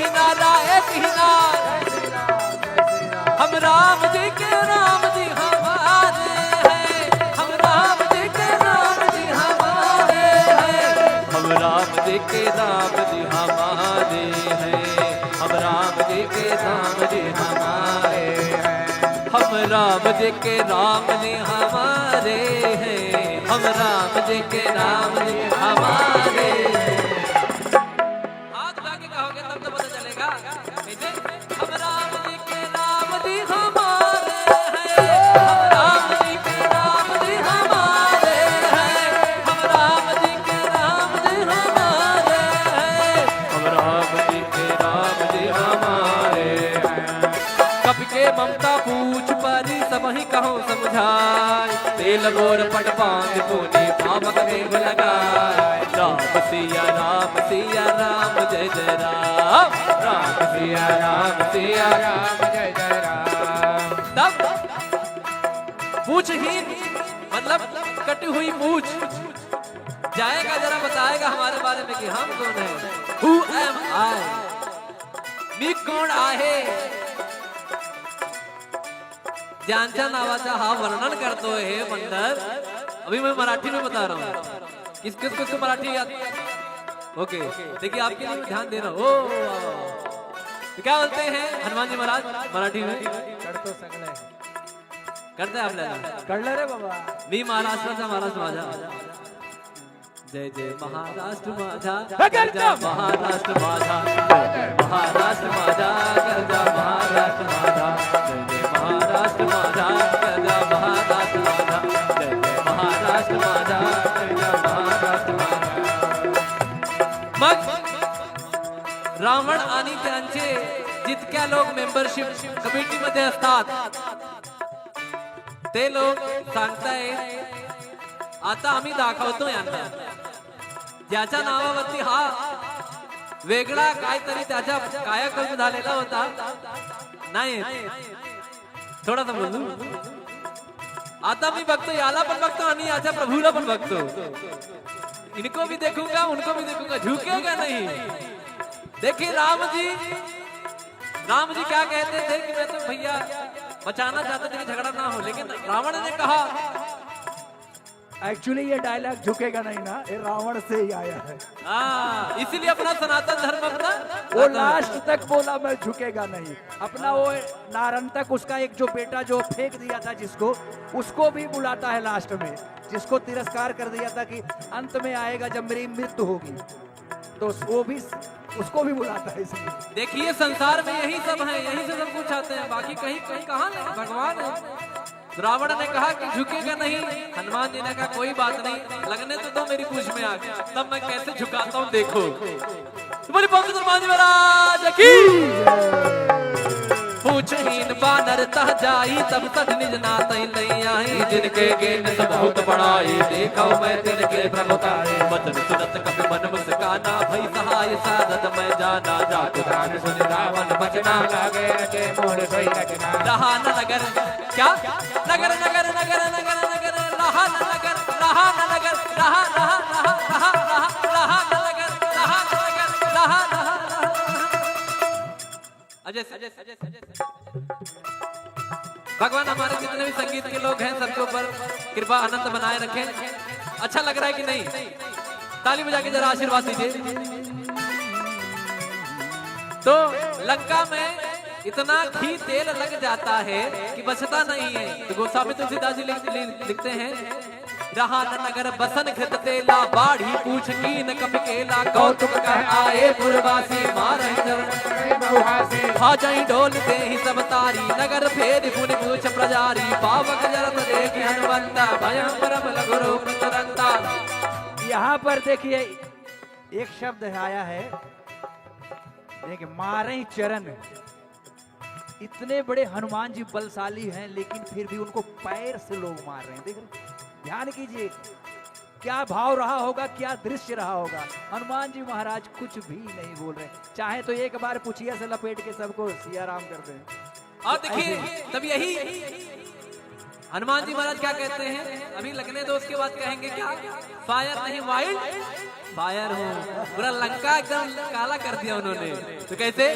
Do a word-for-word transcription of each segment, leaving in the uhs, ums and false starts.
नारा एक ही नारा। हम राम जी के राम जी हमारे हैं, हम राम जी के राम जी हमारे हैं, हम राम जी के राम जी हमारे हैं, हम राम जी के राम जी हमारे हैं, हम राम जी के राम जी हमारे हैं, हम राम जी के राम जी हमारे हैं। हाथ उठा के कहोगे तब तो पता चलेगा। कैसे? हम राम जी के राम जी हमारे हैं, हम राम जी के राम जी हमारे हैं, हम राम जी के राम जी हमारे हैं, हम राम जी के राम जी हमारे हैं। कपि के ममता पूछ परी सबहिं कहउँ समुझाइ, तेल बोर पट पाँति पूनि पावक देव लगाइ। राम सिया राम सिया राम जय जय राम, राम सिया राम सिया राम जय जय राम। तब पूछहीन मतलब कटी हुई पूछ जाएगा, जरा बताएगा हमारे बारे में कि हम कौन हैं, who am I, मी कोण आहे। ज्यांच्या नावाचा हा वर्णन करतोय हे मंडल। अभी मैं मराठी में बता रहा हूँ, किस किस किस को मराठी याद? ओके, देखिए आपके लिए ध्यान दे रहा हूँ। ओ, तो क्या बोलते हैं हनुमान जी महाराज मराठी में? करतो सगळे. करते आपल्याला. कळलं रे बाबा. मी महाराष्ट्राचा महाराष्ट्र माझा. जय जय महाराष्ट्र माझा. हे करतो. महाराष्ट्र माझा. जय जय महाराष्ट्र माझा. करता महाराष्ट्र माझा. जय जय महाराष्ट्र माझा. करता महाराष्ट्र माझा. जय जय महाराष्ट्र माझा. करता महाराष्ट्र माझा. मग रावण आणि त्यांचे जितक्या लोक मेंबरशिप कमिटीमध्ये असतात, ते लोक सांगतायत, आता आम्ही दाखवतो यांना, ज्याच्या नावावरती हा वेगळा काहीतरी त्याचा कायाकल्प झालेला होता. नाही, थोडासा बोलू. आता मी बघतो, याला पण बघतो आणि याच्या प्रभूला पण बघतो. इनको भी देखूंगा, उनको भी देखूंगा, झुकेगा नहीं. देखिए राम जी, राम जी क्या कहते थे कि मैं तो भैया बचाना चाहते थे कि झगड़ा ना हो, लेकिन रावण ने कहा, एक्चुअली ये डायलॉग झुकेगा नहीं ना, ये रावण से ही आया है. हाँ, इसीलिए अपना सनातन धर्म अपना वो लास्ट तक बोला, मैं झुकेगा नहीं. अपना वो नारंतक, उसका एक जो बेटा जो फेंक दिया था जिसको, उसको भी बुलाता है लास्ट में, जिसको तिरस्कार कर दिया था कि अंत में आएगा जब मेरी मृत्यु होगी, तो वो भी, उसको भी बुलाता है इसलिए. देखिए, संसार में यही सब है, यहीं से सब कुछ आते हैं, बाकी कहीं, कहीं कहाँ नहीं, भगवान है. रावण ने कहा कि झुकेगा नहीं, हनुमान जी ने कहा, "कोई बात नहीं, लगने तो दो मेरी पूँछ में आग, तब मैं कैसे झुकाता हूँ, देखो।" तो बोली, बोल हनुमान जी महाराज की। पूँछहीन बानर तह जाई, तब तज निज नातहि लइ आई। जिनके कीन्ह सु बहुत बड़ाई, देखउ मैं तिनके प्रभुताई। वचन सुनत कपि मन मुस्काना, भई सहाय सारद मैं जाना। जातु जान सुनि रावण बचना, लागे अचेत मोर सोई रचना। रहा न नगर, क्या? नगर, नगर, नगर, रहा न नगर, रहा न नगर, रहा, रहा, रहा न नगर, रहा न नगर, रहा, रहा। अजय, अजय, अजय, अजय। भगवान हमारे जितने भी संगीत के लोग हैं, सबके ऊपर कृपा अनंत बनाए रखें। अच्छा लग रहा है कि नहीं? ताली बजा के जरा आशीर्वाद दीजिए। तो लंका में इतना घी तेल लग जाता है कि बचता नहीं है। तो गोस्वामी तुलसीदास जी लिख-, लिख-, लिखते हैं, रहा न नगर बसन घृत तेला, बाढ़ी पूँछ कीन्ह कपि केला। कौतुक कह आए पुरवासी, मारहि चरण बहुहासी। भा जहीं डोल देहि सब तारी, नगर फेरि पुनि पूँछ प्रजारी। पावक जरत देखि हनुमंता, भयउ परम लघु रूप तुरंता। यहाँ पर देखिए, एक शब्द आया है, देखिए, मारहि चरण। इतने बड़े हनुमान जी बलशाली हैं, लेकिन फिर भी उनको पैर से लोग मार रहे हैं। देख रहे हैं? ध्यान कीजिए, क्या भाव रहा होगा, क्या दृश्य रहा होगा। हनुमान जी महाराज कुछ भी नहीं बोल रहे, चाहे तो एक बार पुछिया से लपेट के सबको सिया राम कर दें। और देखिए, ऐसे तब यही हनुमान जी महाराज क्या कहते हैं, अभी लगने दो, उसके बाद कहेंगे क्या। फायर नहीं, वाइल्ड फायर हूँ। पूरा लंका एकदम काला कर दिया उन्होंने। तो कैसे?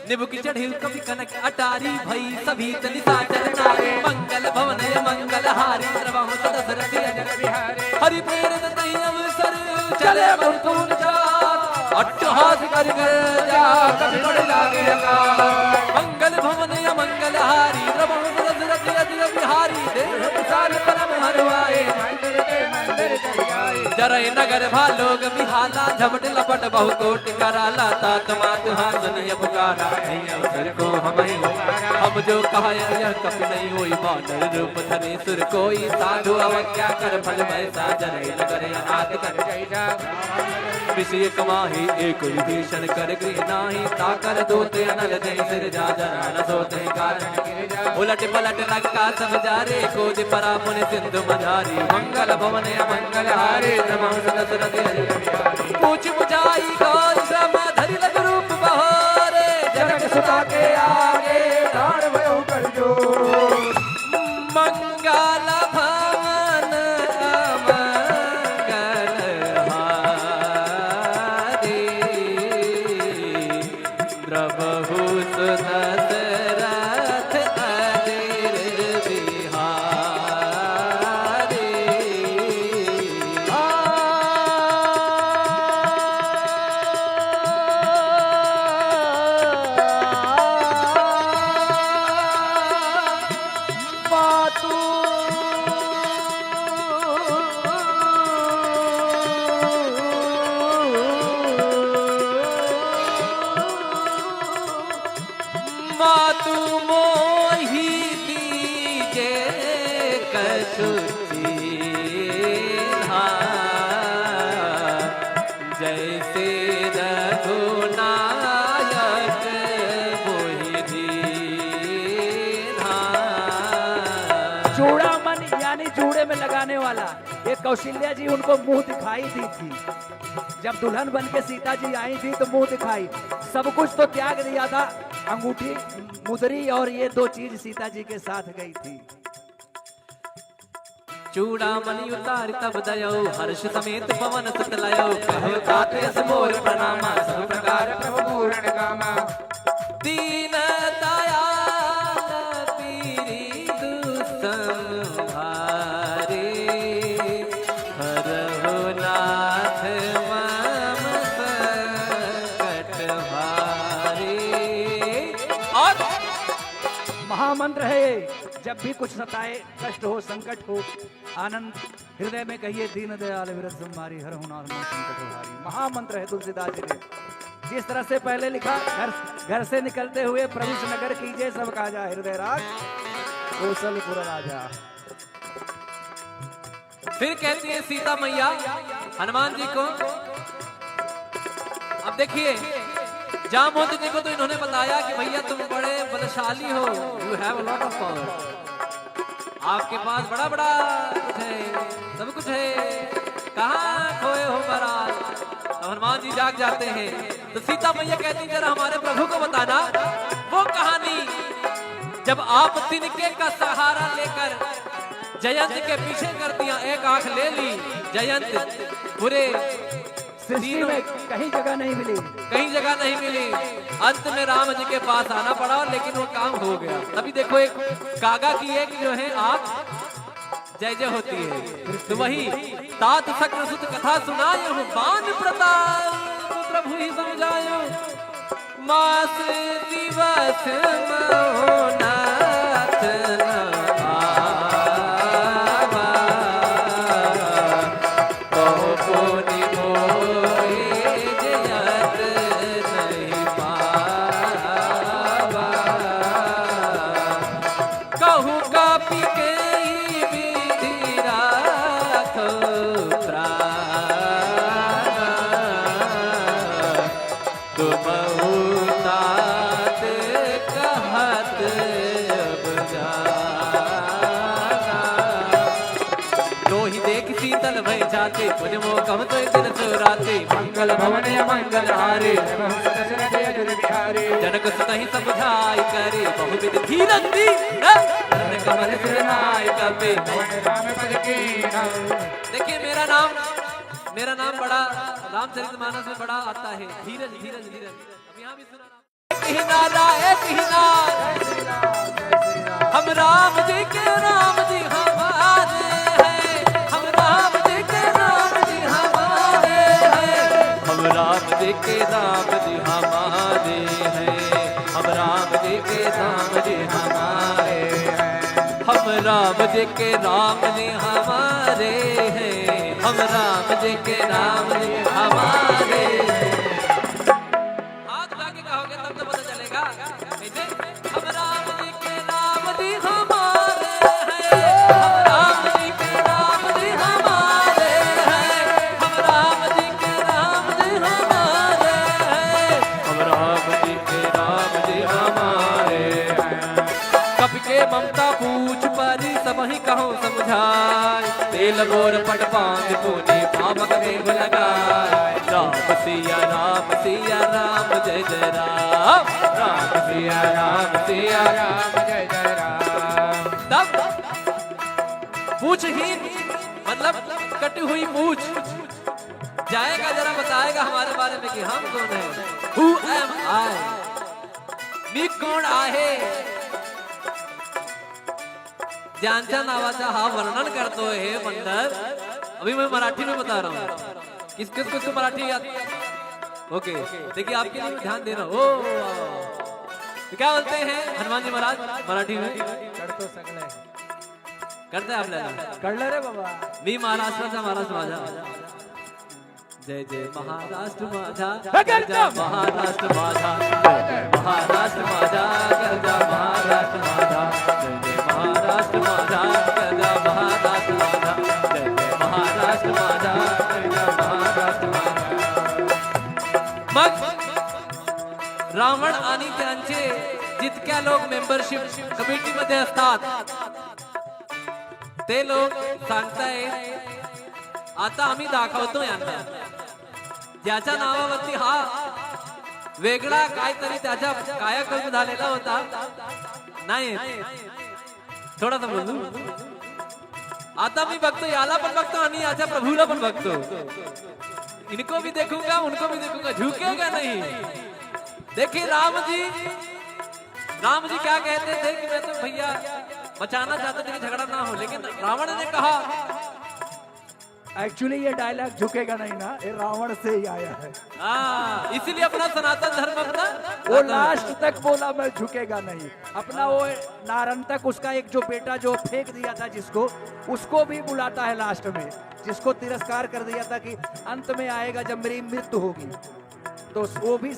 निबुक चढ़ी कपि कनक अटारी, भई सभी तनि साचर नारी। मंगल भवन मंगल हारी, द्रवहु सदसरथि अजर बिहारी। हरि प्रेरित तहि अवसर, चले मंथुन जात। अट्टहास करि गर्जा, कपि बड़ लागे अकाल। मंगल भवन अमंगल हारी, द्रवहु सदसरथि अजर बिहारी। देह विशाल परम हरवाए, जरई नगर भा लोग बिहाला, झपट लपट बहु कोटि कराला, तात मात हाथ निय पुकारा, नहीं अवसर को हमहि उबारा। हम जो कहा यह कपि नहीं होई, बानर रूप धरे सुर कोई, साधु अवज्ञा कर फल भय सा, जरई नगर अनाथ कर जय जा। विषय कमाही एक विभीषण कर गृह नाही, ताकर दूत अनल जय सिरजा, जरा न सोते कारण उलट पलट लंका सब जारे, कोदि परा पुनि सिंधु मझारी। मंगल भवन अमंगल हारे, द्रवहु सदसरथि अजर बिहारी। पूछ बुझाई गौर श्रम धरि लघु रूप बहोरे, जनक सुता के आगे डाँड़ भयउ कर जोर। मंगल भवन अमंगल हारे, द्रवहु सदसरथि अजर बिहारी। मातु मातु मोहि दीजे कछु चीन्हा, जैसे रघुनायक मोहि दीन्हा। चूड़ामणि यानी जूड़े में लगाने वाला, ये कौशल्या जी उनको मुंह दिखाई दी थी। जब दुल्हन बन के सीता जी आई थी तो मुंह दिखाई, सब कुछ तो त्याग दिया था, अंगूठी, मुदरी और ये दो चीज सीता जी के साथ गई थी। चूड़ामणि उतारि तब दयउ, हर्ष समेत पवन सुत लयउ। कहो तात यस मोर प्रणामा, सब प्रकार प्रभु पूरण कामा। दीन दयाल पीरि दुसम भारी, हरहु नाथ मम संकट भारी। और महामंत्र है ये, जब भी कुछ सताए, कष्ट हो, संकट हो, आनंद हृदय में कहिए, दीन दयाल विरज संभारी, हरहु नाथ मम संकट हारी। महामंत्र है तुलसीदास जी के। जिस तरह से पहले लिखा, घर, घर से निकलते हुए प्रभु से नगर कीजे, सब काजा हृदय राज कौशलपुर राजा। फिर कहती है सीता मैया हनुमान जी को, अब देखिए, जामवंत जी को तो इन्होंने बताया कि भैया तुम बड़े बलशाली हो, you have a lot of power, आपके पास बड़ा बड़ा कुछ है, सब कुछ है, कहाँ खोए हो महाराज? अब हनुमान जी जाग जाते हैं तो सीता मैया कहती, जरा हमारे प्रभु को बताना वो कहानी, जब आप तिनके का सहारा लेकर जयंत के पीछे कर दिया, एक आंख ले ली जयंत, पूरे सृष्टि तीनों में कहीं जगह नहीं मिली। कहीं जगह नहीं मिली। अंत में राम जी के पास आना पड़ा, लेकिन वो काम हो गया। तभी देखो, एक कागा की एक जो है आंख जय जय होती है। तो वही तात शक्रसुत कथा सुनायहु, बान प्रताप प्रभु ही सम जायहु। मास दिवस महु नाथ न आवा, कहु पुनि मोहि जयत नहीं पावा। कहु कपि केहि विधि राखउ प्राण, तुमहु तात कहत अब जाना। दोहि देखि शीतल भए राती, पूजमो कहु तो दिन सो राती, मंगल भवन अमंगल हारी। दशरथ अजुर बिहारी। जनक सुतहि समुझाइ करी, बहुविध धीरज दी, न? नंद कमल सिर नाय कपे। पवन राम पद कीन्हा। देखिए, मेरा नाम, मेरा नाम बड़ा, रामचरितमानस में बड़ा आता है, धीरज, धीरज, धीरज। अब यहाँ भी सुना। किनारा, ए किनारा। हम राम जी के राम जी हमारे हैं, हम राम जी के राम जी हमारे हैं, हम राम जी के राम जी हमारे हैं, हम राम जी के राम जी हमारे हैं, हम राम जी के राम जी हमारे हैं, हम राम जी के राम जी हमारे हैं। हाथ उठा के कहोगे तब तो पता चलेगा। कैसे? हम राम जी के राम जी हमारे हैं, हम राम जी के राम जी हमारे हैं, हम राम जी के राम जी हमारे हैं, हम राम जी के राम जी हमारे हैं। कपि के ममता पूछ परी, सबहिं कहउँ समुझाइ। तेल बोर पट पाँच पूनि, पावक देहु लगाइ। राम सिया राम सिया राम जय जय राम। राम सिया राम सिया राम जय जय राम। तब पूछहीन, मतलब कटी हुई पूछ, जाएगा जरा बताएगा हमारे बारे में कि हम कौन हैं। Who am I? मी कोण आहे? ज्यांच्या नावाचा हा वर्णन करतोय हे मंडल। अभी मैं मराठी में बता रहा हूँ। किस किस को मराठी याद? ओके, देखिए आपके लिए ध्यान दे रहा हूँ। ओ, तो क्या बोलते हैं हनुमान जी महाराज मराठी में? करतो सगळे. करते आपल्याला. कळलं रे बाबा. मी महाराष्ट्राचा महाराष्ट्र माझा. जय जय महाराष्ट्र माझा. हे करतो. जय महाराष्ट्र माझा. जय जय महाराष्ट्र माझा. जय जय महाराष्ट्र माझा. जय जय महाराष्ट्र माझा. जय जय महाराष्ट्र माझा. जय जय महाराष्ट्र माझा. जय जय महाराष्ट्र माझा. मग रावण आणि त्यांचे जितक्या लोक मेंबरशिप कमिटीमध्ये असतात, ते लोक सांगताय, आता आम्ही दाखवतो यांना, ज्याच्या नावावरती हा वेगळा काहीतरी त्याचा कायाकल्प झालेला होता. नाही, थोड़ा सा बोलू. आता मी बघतो, याला पण बघतो आणि याच्या प्रभूला पण बघतो. इनको भी देखूंगा, उनको भी देखूंगा, झुकेगा नहीं. देखिए राम जी, राम जी क्या कहते थे कि मैं तो भैया बचाना चाहते थे कि झगड़ा ना हो, लेकिन रावण ने कहा, एक्चुअली ये डायलॉग झुकेगा नहीं ना, ये रावण से ही आया है. हाँ, इसीलिए अपना सनातन धर्म अपना वो लास्ट तक बोला, मैं झुकेगा नहीं. अपना वो नारन तक उसका एक जो बेटा जो फेंक दिया था जिसको, उसको भी बुलाता है लास्ट में, जिसको तिरस्कार कर दिया था कि अंत में आएगा जब मेरी मृत्यु होगी, तो वो भी,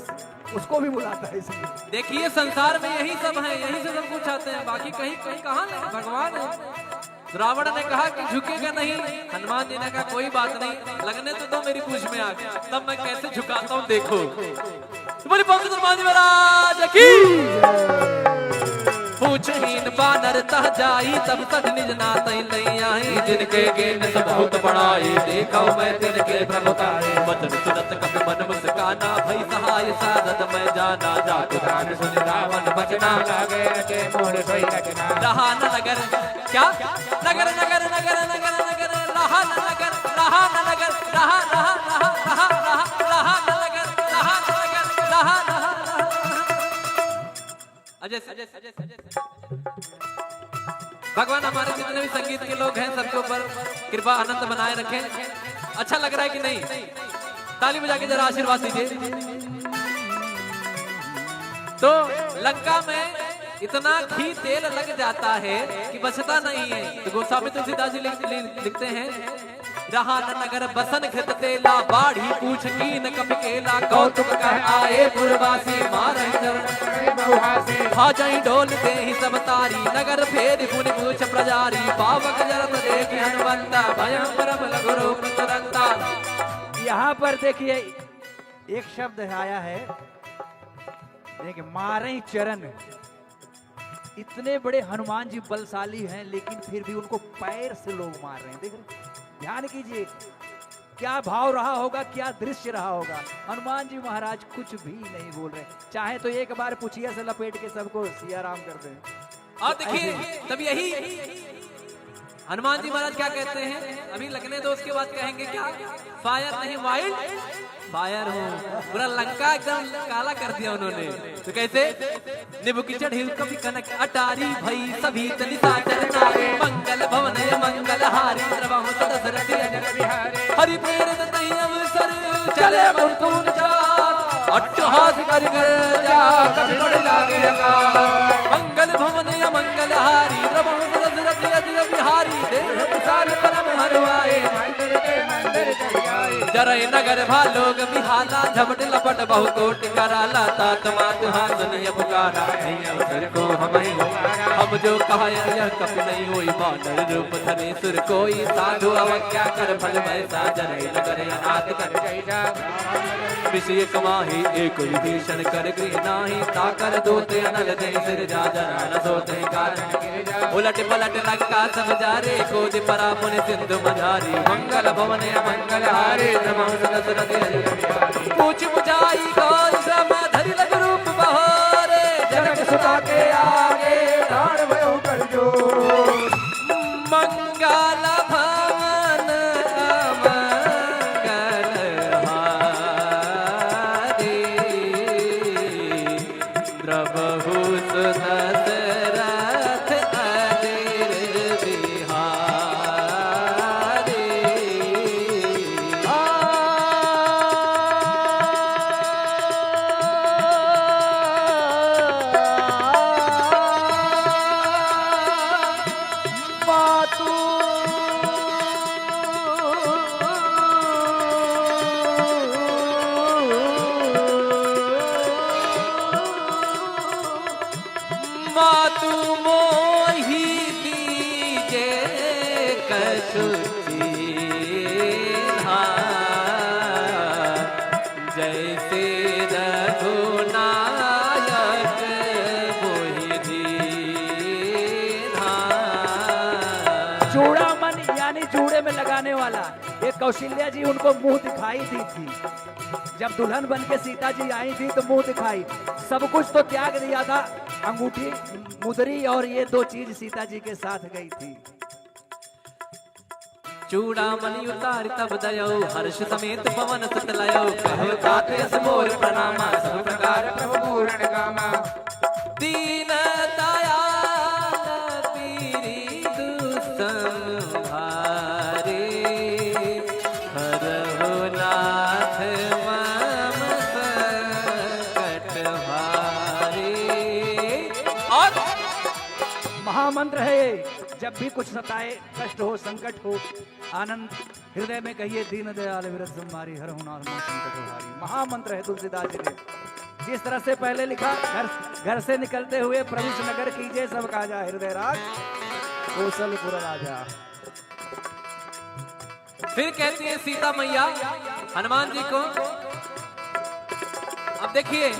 उसको भी बुलाता है इसलिए. देखिए, संसार में यही सब है, यही से सब कुछ आते हैं, बाकी कहीं, कहीं कहाँ नहीं, भगवान है. रावण ने कहा कि झुकेगा नहीं, हनुमान जी ने कहा, "कोई बात नहीं, लगने तो दो मेरी पूंछ में आग, तब मैं कैसे झुकाता हूँ, देखो।" तो बोली, पवन सुत हनुमान जी महाराज की। पूछहीन बानर तह जाई, तब सठ निज नातहि लइ आई। जिनके कीन्ह सु बहुत बड़ाई, देखउ मैं तिनके प्रभुताई। वचन सुनत कपि मन मुस्काना, भई सहाय सारथ मैं जाना। जातु जान सुनि रावण बचना, लागे रचे मोर सोई रचना। रहा न नगर, क्या? नगर, नगर, नगर, रहा न नगर, रहा न नगर, रहा, रहा, रहा न नगर, रहा न नगर, रहा। अजय, अजय, अजय, अजय। भगवान हमारे जितने भी संगीत के लोग हैं, सबके ऊपर कृपा अनंत बनाए रखें। अच्छा लग रहा है कि नहीं? ताली बजा के जरा आशीर्वाद दीजिए। तो लंका में इतना घी तेल लग जाता है कि बचता नहीं है। तो गोस्वामी तुलसीदास जी लिख-, लिख-, लिखते हैं, रहा न नगर बसन घृत तेला, बाढ़ी पूछ कीन्ह कपि केला। कौतुक कह आए पुरवासी, मारहि चरण बहुहासी। भा जहीं डोल देहि सब तारी, नगर फेरि मुनि मूछ प्रजारी। पावक जरत देखि हनुमंता, भयउ परम लघु रूप तुरंता। यहाँ पर देखिए, एक शब्द आया है, देखिए, मारहि चरण। इतने बड़े हनुमान जी बलशाली हैं, लेकिन फिर भी उनको पैर से लोग मार रहे हैं। देख रहे हैं? ध्यान कीजिए, क्या भाव रहा होगा, क्या दृश्य रहा होगा। हनुमान जी महाराज कुछ भी नहीं बोल रहे, चाहे तो एक बार पुछिया से लपेट के सबको सिया राम कर दें। और देखिए, तब यही हनुमान जी महाराज क्या कहते हैं, अभी लगने दो, उसके बाद कहेंगे क्या, फायर नहीं, वाइल्ड फायर हूँ। पूरा लंका एकदम काला कर दिया उन्होंने। तो कैसे? निबुकिचढ़ हिल कपि कनक अटारी, भई सभीत निसाचर नारी। मंगल भवन मंगल हारी, द्रवहु दसरथ अजर बिहारी। हरि प्रेरित तहि अवसर चले मृत्युंजय। अट्टहास करि गर्जा कपि बड़ लागे अकाल। मंगल भवन अमंगल हारी, द्रवहु दसरथ अजर बिहारी। देह विशाल परम हरुआए, जरई नगर भा लोग बिहाला, झपट लपट बहु कोटि कराला। तात मात हाँस निय पुकारा, नहीं अवसर को हमहि उबारा। हम जो कहा यह कपि नहीं होई, बानर रूप धरे सुर कोई। साधु अवज्ञा कर फल भय सा, जरई नगर अनाथ कर जय जा। विषय कमाही एक विभीषण कर गृह नाही, ताकर दूत अनल जय सिरजा। जना न सोते कारण उलट पलट लंका सब जारे, कूदि परा पुनि सिंधु मझारी। मंगल भवन अमंगल हारी, नमः दसरथ अजर बिहारी। पूछ बुझाई कौन सम धरि लग रूप बहोरे, जनक सुता के आगे ठाढ़ भयो कर जोर। मंगल भवन अमंगल हारी, द्रवहु दसरथ अजर बिहारी। मातु मातु मोहि दीजे कछु चीन्हा, जैसे रघुनायक मोहि दीन्हा। चूड़ामन यानी जूड़े में लगाने वाला, ये कौशल्या जी उनको मुंह दिखाई दी थी। जब दुल्हन बन के सीता जी आई थी तो मुंह दिखाई, सब कुछ तो त्याग दिया था, अंगूठी, मुदरी और ये दो चीज सीता जी के साथ गई थी। चूड़ामणि उतारि तब दयो, हर्ष समेत पवन सुत लयो। कहो तात यस मोर प्रणामा, सब प्रकार प्रभु पूरण कामा। दीन दयाल पीरि दुसम भारी, हरहु नाथ मम संकट भारी। और महामंत्र है ये, जब भी कुछ सताए, कष्ट हो, संकट हो, आनंद हृदय में कहिए, दीन दयाल विरज संभारी, हरहु नाथ मम संकट भारी। महामंत्र है तुलसीदास जी के। जिस तरह से पहले लिखा, घर, घर से निकलते हुए प्रभु से नगर कीजे, सब काजा हृदय राज, कोसलपुर राजा। फिर कहती है सीता मैया हनुमान जी को, अब देखिए,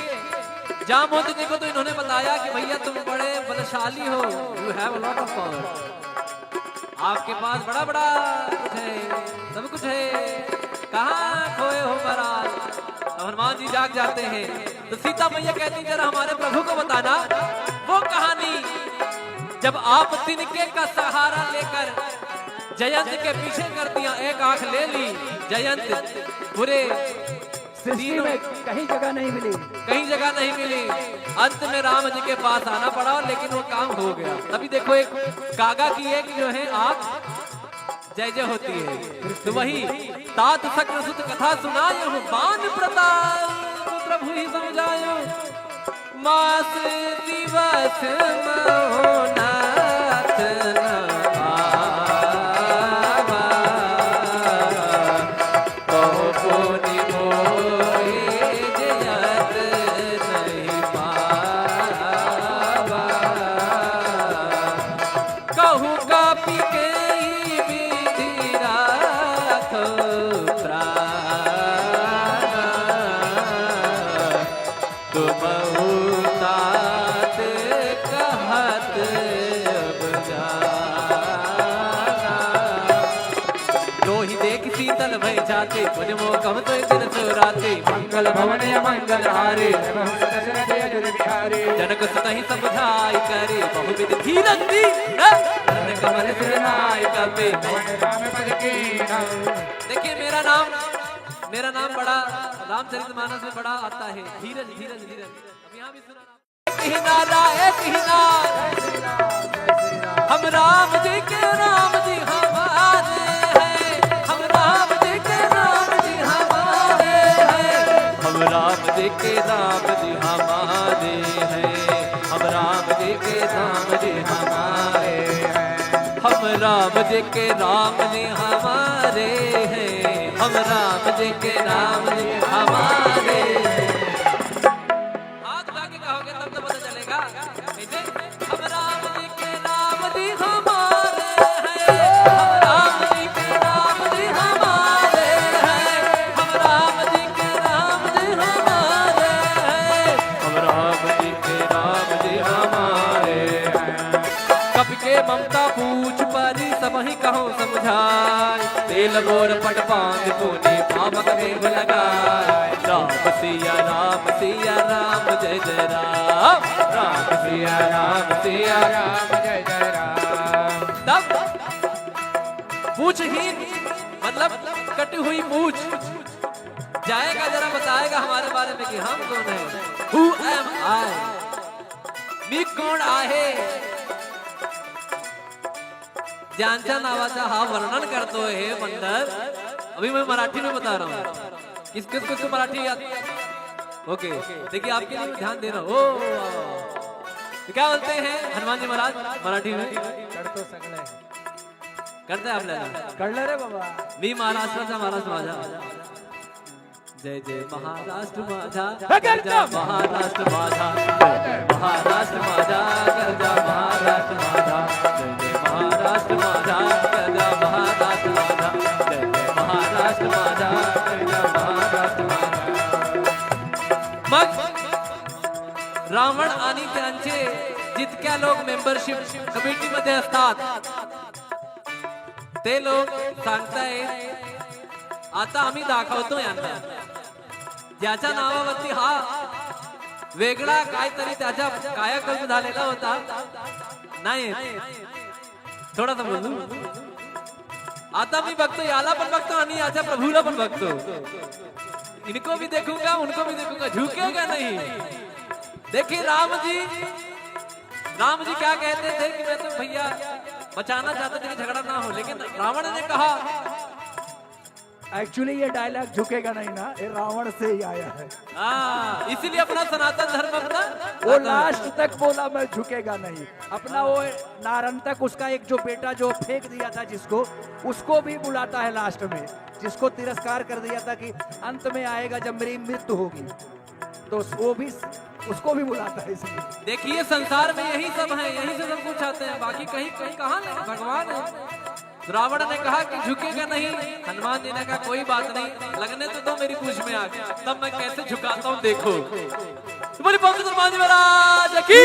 जामवंत जी को तो इन्होंने बताया कि भैया तुम बड़े बलशाली हो, you have a lot of power, आपके पास बड़ा बड़ा कुछ है, सब कुछ है, कहाँ खोए हो महाराज? अब हनुमान जी जाग जाते हैं तो सीता मैया कहती, जरा हमारे प्रभु को बताना वो कहानी, जब आप तिनके का सहारा लेकर जयंत के पीछे कर दिया, एक आंख ले ली जयंत, पूरे सृष्टि तीनों में कहीं जगह नहीं मिली। कहीं जगह नहीं मिली। अंत में राम जी के पास आना पड़ा, लेकिन वो काम हो गया। तभी देखो, एक कागा की एक जो है आंख जय जय होती है। तो वही तात शक्र सुत कथा सुनायो, बान प्रताप प्रभु ही सम जायो। मास दिवस महो नाथ न पावा, कहो पुनि मोहि जयत नहीं पावा। कहु कपि केहि विधि राखो प्राण, तुमहु तात कहत अब जाना। दोहि देखि सीतल भई जाति पुनि मोकम तुइ दिन सुराति। मंगल भवन अमंगल हारी। दशरथ अजुर बिहारी। जनक सुतहि समुझाइ करी बहुविध धीरज दीन। करण कमल सिर नाय कपि। पवन राम पद कीन्हा। देखिए, मेरा नाम, मेरा नाम बड़ा, रामचरितमानस में बड़ा आता है, धीरज, धीरज, धीरज। अब यहाँ भी सुना। कीन्हा, राय कीन्हा। हम राम जी के राम जी हमारे हैं, हम राम जी के राम जी हमारे हैं, हम राम जी के राम जी हमारे हैं, हम राम जी के राम जी हमारे हैं, हम राम जी के राम जी हमारे हैं, हम राम जी के राम जी हमारे हैं। हाथ उठा के कहोगे तब तो पता चलेगा। कैसे? हम राम जी के राम जी हमारे हैं, हम राम जी के राम जी हमारे हैं, हम राम जी के राम जी हमारे हैं, हम राम जी के राम जी हमारे हैं। कपि के ममता पूछ परी सबहिं कहउँ समुझाइ, तेल बोर पट बाँधि पुनि पावक वेग लगाइ। राम सिया राम सिया राम जय जय राम। राम सिया राम सिया राम जय जय राम। तब पूछहीन, मतलब कटी हुई पूछ, जाएगा जरा बताएगा हमारे बारे में कि हम कौन हैं। Who am I? मी कोण आहे? ज्यांच्या नावाचा हा वर्णन करतोय हे मंडल। अभी मैं मराठी में बता रहा हूँ। किस किस किस को मराठी याद? ओके, देखिए आपके लिए ध्यान दे रहा हूँ। ओ, तो क्या बोलते हैं हनुमान जी महाराज मराठी में? करतो सगळे. करते आप लेना. कळलं रे बाबा. मी महाराष्ट्राचा महाराष्ट्र माझा. जय जय महाराष्ट्र माझा. हे करता. गरजा महाराष्ट्र माझा. जय जय महाराष्ट्र माझा. गरजा महाराष्ट्र माझा. जय जय महाराष्ट्र माझा. गरजा महाराष्ट्र माझा. जय जय महाराष्ट्र माझा. गरजा महाराष्ट्र माझा. मग रावण आणि त्यांचे जितक्या लोक मेंबरशिप कमिटीमध्ये असतात, ते लोक सांगतायत, आता आम्ही दाखवतो यांना, ज्याच्या नावावरती हा वेगळा काहीतरी त्याचा कायाकल्प झालेला होता. नाही, थोडासा बोलू. आता मी बघतो, याला पण बघतो आणि याच्या प्रभूला पण बघतो. इनको भी देखूंगा, उनको भी देखूंगा, झुकेगा नहीं. देखिए राम जी, राम जी क्या कहते थे कि मैं तो भैया बचाना चाहते थे कि झगड़ा ना हो, लेकिन रावण ने कहा, एक्चुअली ये डायलॉग झुकेगा नहीं ना, ये रावण से ही आया है. हाँ, इसीलिए अपना सनातन धर्म अपना वो लास्ट तक बोला, मैं झुकेगा नहीं. अपना वो नारंतक, उसका एक जो बेटा जो फेंक दिया था जिसको, उसको भी बुलाता है लास्ट में, जिसको तिरस्कार कर दिया था कि अंत में आएगा जब मेरी मृत्यु होगी, तो वो भी, उसको भी बुलाता है इसलिए. देखिए, संसार में यही सब है, यहीं से सब कुछ आते हैं, बाकी कहीं, कहीं कहाँ नहीं, भगवान है. रावण ने कहा कि झुकेगा नहीं, हनुमान जी ने कहा, कोई बात नहीं, लगने तो दो मेरी पूंछ में आग, तब मैं कैसे झुकाता हूँ, देखो. तो बोले, पवन हनुमान जी महाराज की.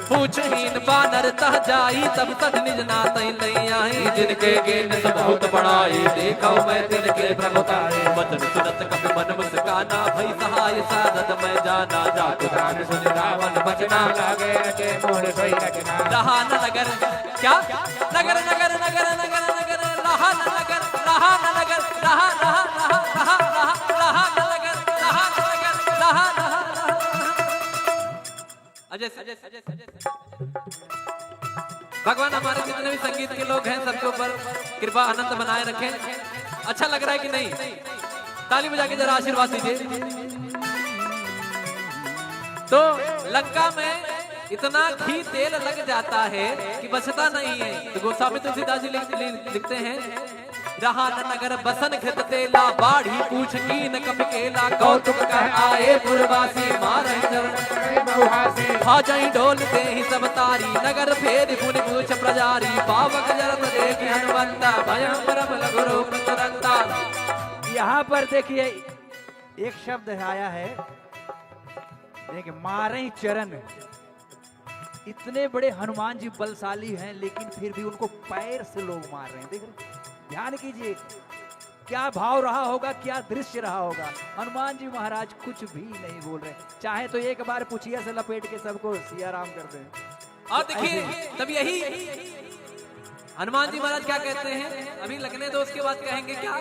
पूछहीन बानर तह जाई, तब तज निज नातहि लइ आई। जिनके कीन्ह सुन बहुत बड़ाई, देखउ मैं तिनके प्रभुताई। वचन सुनत कपि मन मुस्काना, भई सहाय सारथ मैं जाना। जातु जान सुनि रावण बचना, लागे रचे मोर सोई रचना। रहा न नगर, क्या? नगर, नगर, नगर, नगर, नगर, रहा न नगर, रहा न नगर, रहा, रहा, रहा न नगर, रहा न नगर, रहा, रहा, रहा। अजय, अजय, अजय, अजय। भगवान हमारे जितने भी संगीत के लोग हैं, सबके ऊपर कृपा अनंत बनाए रखें। अच्छा लग रहा है कि नहीं? ताली बजा के जरा आशीर्वाद दीजिए। तो लंका में इतना घी तेल लग जाता है कि बचता नहीं है। तो गोस्वामी तुलसीदास जी लिख-, लिख-, लिखते हैं, रहा न नगर बसन घृत तेला, बाढ़ी पूछ कीन्ह कपि केला। कौतुक कह आए पुरवासी, मारहि चरण बहुहासी। भजहि डोल देहि सब तारी, नगर फेरि पुनि पूछ प्रजारी। पावक जरत देखि हनुमंता, भयउ परम लघु रूप तुरंता। यहाँ पर देखिए, एक शब्द आया है, देखिए, मारहि चरण। इतने बड़े हनुमान जी बलशाली हैं, लेकिन फिर भी उनको पैर से लोग मार रहे हैं। देख रहे हैं? ध्यान कीजिए, क्या भाव रहा होगा, क्या दृश्य रहा होगा। हनुमान जी महाराज कुछ भी नहीं बोल रहे, चाहे तो एक बार पुछिया से लपेट के सबको सिया राम कर दें। और देखिए, ऐसे ही। तब यही हनुमान जी महाराज क्या कहते हैं, अभी लगने दो, उसके बाद कहेंगे क्या,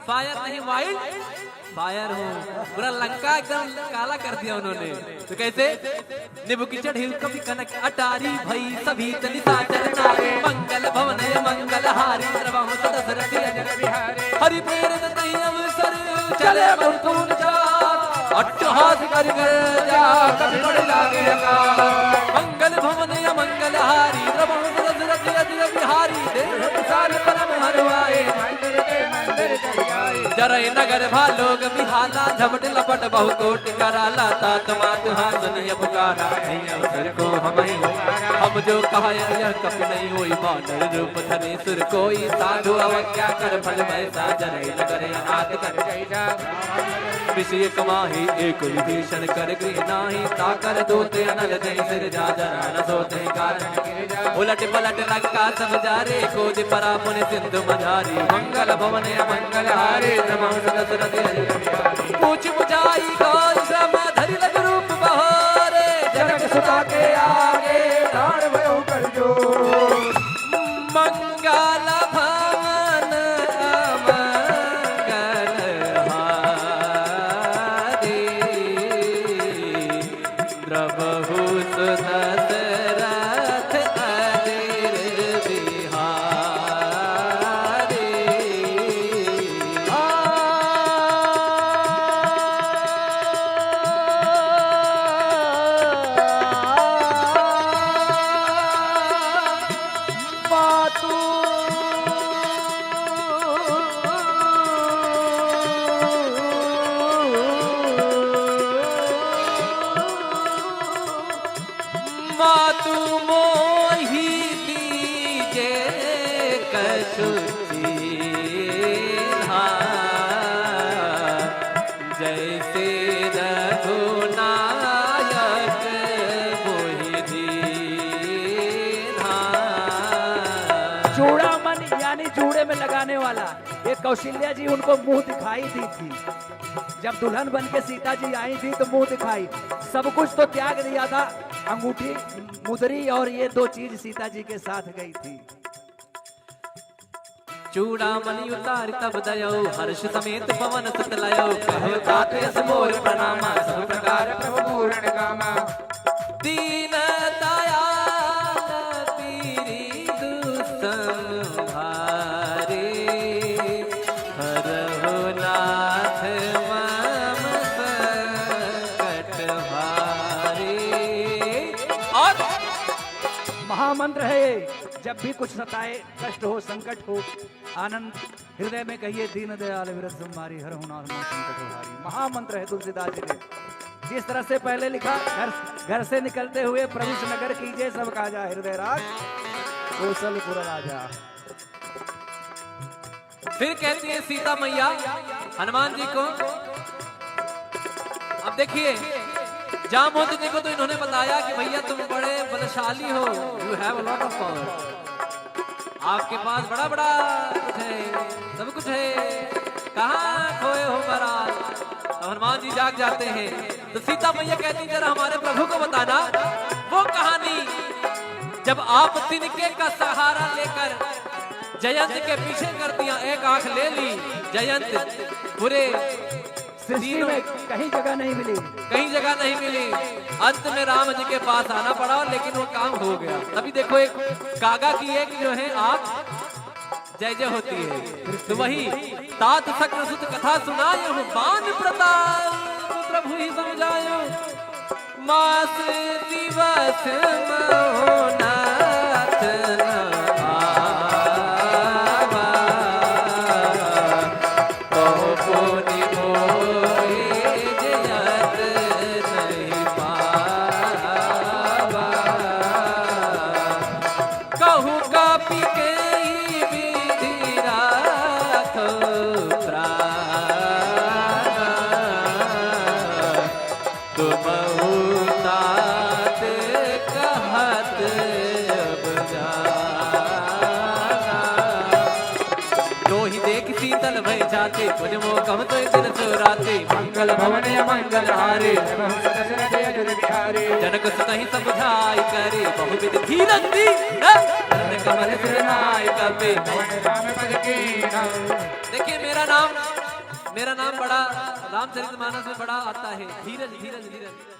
फायर नहीं, वाइल्ड फायर हूँ। पूरा लंका एकदम काला कर दिया उन्होंने। तो कैसे? निभ की चढ़ी कपि कनक अटारी, भई सब ही तनि साचर नारी। मंगल भवन मंगल हारी, द्रवहु सदसरथि अजर बिहारी। हरि प्रेरित तहि अवसर चले मृत्युंजय, अट्टहास करि गर्जा कपि बड़ लागे अकाल। मंगल भवन अमंगल हारी, द्रवहु सदसरथि अजर बिहारी। देह विशाल परम हरवाए, जरई नगर भा लोग बिहाला, झपट लपट बहु कोटि कराला। तात मात हाँ सुनिय पुकारा, नहीं अवसर को हमहि। हम जो कहा यह कपि नहीं होई, बानर रूप धरे सुर कोई। साधु अवज्ञा कर फल वैसा, जरई नगर अनाथ कर। विषय कमाही एक विभीषण, कर गृह नाही ताकर दूत। अनल जय सिरजा, जरा न सोते कारण। उलट पलट लंका सब जारे, खोज परा पुनि सिंधु मझारी। मंगल भवन अमंगल हारे, द्रवहु सदसरथि अजर बिहारी। पूछ बुझाई कौन श्रम, धरि लघु रूप बहारे। जनक सुता के आगे, ठाढ़ भयउ कर जोर। मंगल भवन अमंगल हारी, द्रवहु सदसरथि अजर बिहारी। मातु मातु मोहि दीजे कछु चीन्हा, जैसे रघुनायक मोहि दीन्हा। चूड़ामणि यानी जूड़े में लगाने वाला, ये कौशल्या जी उनको मुंह दिखाई दी थी। जब दुल्हन बन के सीता जी आई थी तो मुंह दिखाई, सब कुछ तो त्याग दिया था, अंगूठी, मुदरी और ये दो चीज सीता जी के साथ गई थी। चूड़ामणि उतारि तब दयउ, हर्ष समेत पवन सुत लयउ। कहो तात यस मोर प्रणामा, सब प्रकार प्रभु पूरण कामा। दीन दयाल पीरि दुसम भारी, हरहु नाथ मम संकट भारी। और महामंत्र है ये, जब भी कुछ सताए, कष्ट हो, संकट हो, आनंद हृदय में कहिए, दीन दयाल विरज संभारी, हरहु नाथ मम संकट भारी। महामंत्र है तुलसीदास जी के। जिस तरह से पहले लिखा, घर, घर से निकलते हुए प्रभु से नगर कीजे, सब काजा हृदय राख कौशलपुर राजा। फिर कहती है सीता मैया हनुमान जी को, अब देखिए, जामवंत जी को तो इन्होंने बताया कि भैया तुम बड़े बलशाली हो, you have a lot of power, आपके पास बड़ा बड़ा कुछ है, सब कुछ है, कहाँ खोए हो महाराज? अब हनुमान जी जाग जाते हैं तो सीता मैया कहती, जरा हमारे प्रभु को बताना वो कहानी, जब आप तिनके का सहारा लेकर जयंत के पीछे कर दिया, एक आंख ले ली जयंत, पूरे सृष्टि तीनों में कहीं जगह नहीं मिली। कहीं जगह नहीं मिली। अंत में राम जी के पास आना पड़ा, लेकिन वो काम हो गया। तभी देखो, एक कागा की एक जो है आंख जय जय होती है। तो वही तात शक्रसुत कथा सुनायहु, बान प्रताप प्रभु ही सम जायहु। मास दिवस महो नाथ न आवा, कहो पुनि मोहि जयत नहीं पावा। कहु कपि केहि विधि राखउ प्राण, तुमहु तात कहत अब जाना। तो आते, पुनि मोह कहु तुहि दिनसु राते। मंगल भवन अमंगल हारे, दशरथ अयोध्य बिहारे। जनक सुत ही सब बुझाई करे, बहुविध धीरज दी, हैं? नंद कमल सिर नाय कपे। पवन राम पद कीन्हा। देखिए, मेरा नाम, मेरा नाम बड़ा, रामचरितमानस में बड़ा आता है, धीरज, धीरज, धीरज।